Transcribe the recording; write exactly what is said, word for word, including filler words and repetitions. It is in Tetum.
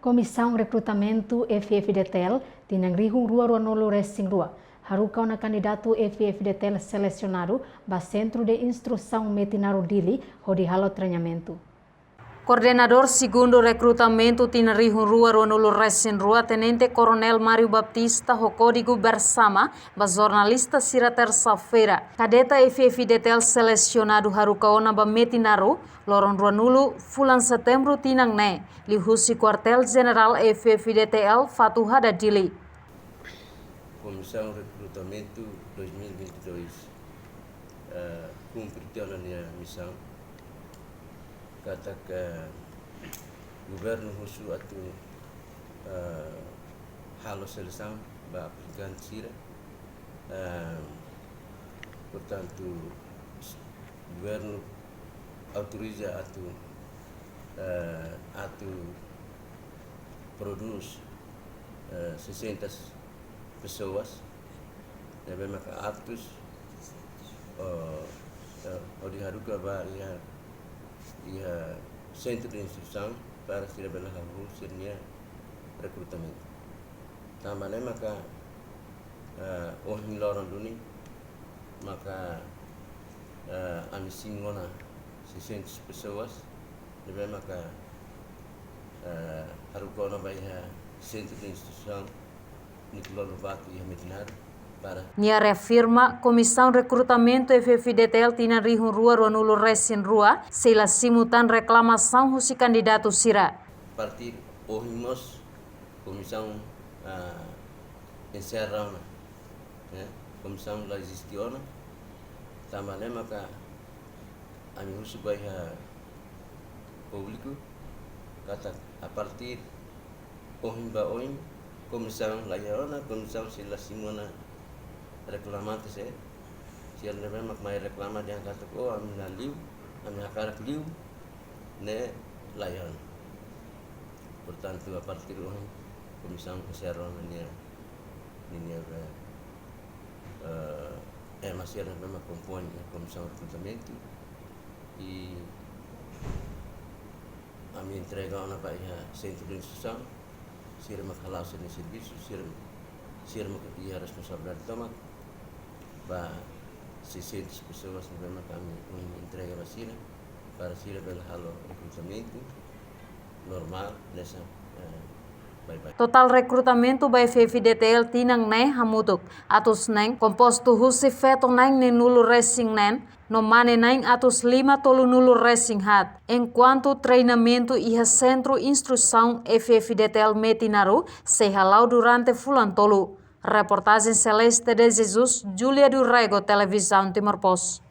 Komisaun Rekrutamentu F-FDTL tinan rihun rua rua nulu resin rua haruka ona kandidatu F-FDTL selesionadu ba Sentru de Instrusaun Metinaro Dili hodi halo treinamentu. Koordenadór Segundu Rekrutamentu tinan rihun rua rua nulu resin rua, Tenente Koronel Mário Baptista, ho kódigu bersama ba jornalista sira tersa-feira. Kadeta F-FDTL selesionadu haruka ona ba Metinaro, loron rua nulu fulan Setembru tinan ne'e, liuhusi Kuartél Jenerál F-FDTL Fatuhada Dili. Komisaun Rekrutamentu dois mil e vinte e dois, eh, kumpre tiha ona nia misaun. Katak, eh, governu husu atu, eh, halo selesaun ba aplikante sira. Eh, portantu, governu autoriza atu, eh, atu prodús, eh, seiscentas pessoas, ne'ebé maka aptus, eh, eh, hodi haruka ba iha, iha sentru de instrusaun para sira bele halo sira-nia rekrutamentu. Tanba ne'e maka, eh, ohin loron duni maka, eh, ami simu ona seiscentas pessoas, ne'ebé maka, eh, haruka ona ba iha sentru de instrusaun Nicolau Lobato iha Metinaro para. Nia reafirma, Komisaun Rekrutamentu F-FDTL tinan rihun rua rua nulu resin rua sei la simu tan reklamasaun husi kandidatu sira. Partir ohin mós komisaun, ah, enserra ona, eh, komisaun la eziste ona, tanba ne'e maka ami husu ba iha públiku, katak a partir ohin ba oin, komisaun la iha ona, komisaun sei la simu ona reklamante sira. Sira ne'ebé mak mai reklama dehan katak, oh, ami la liu, ami hakarak liu, ne'e la iha ona. Portantu, a partir ohin, komisaun enserra ona nia, nia, nia, eh, ema sira ne'ebé mak kompoin iha Komisaun Rekrutamentu, i ami entrega ona ba iha sentru de instrusaun, sira mak hala'o sira-nia servisu, sira, sira mak iha responsabilidade tomak ba seiscentas pessoas ne'ebé mak ami, ami entrega ba sira, para sira bele halo rekrutamentu normál, hanesan, eh, baibain. Totál rekrutamentu ba F-FDTL tinan ne'e hamutuk atus neen, kompostu husi feto neen neenulu resin neen, no mane neen atus lima tolunulu resin haat, enkuantu treinamentu iha Sentru Instrusaun F-FDTL Metinaro sei hala'o durante fulan tolu. Reportajen Celeste de Jesus, Júlia do Rego, Televizaun Timor Post.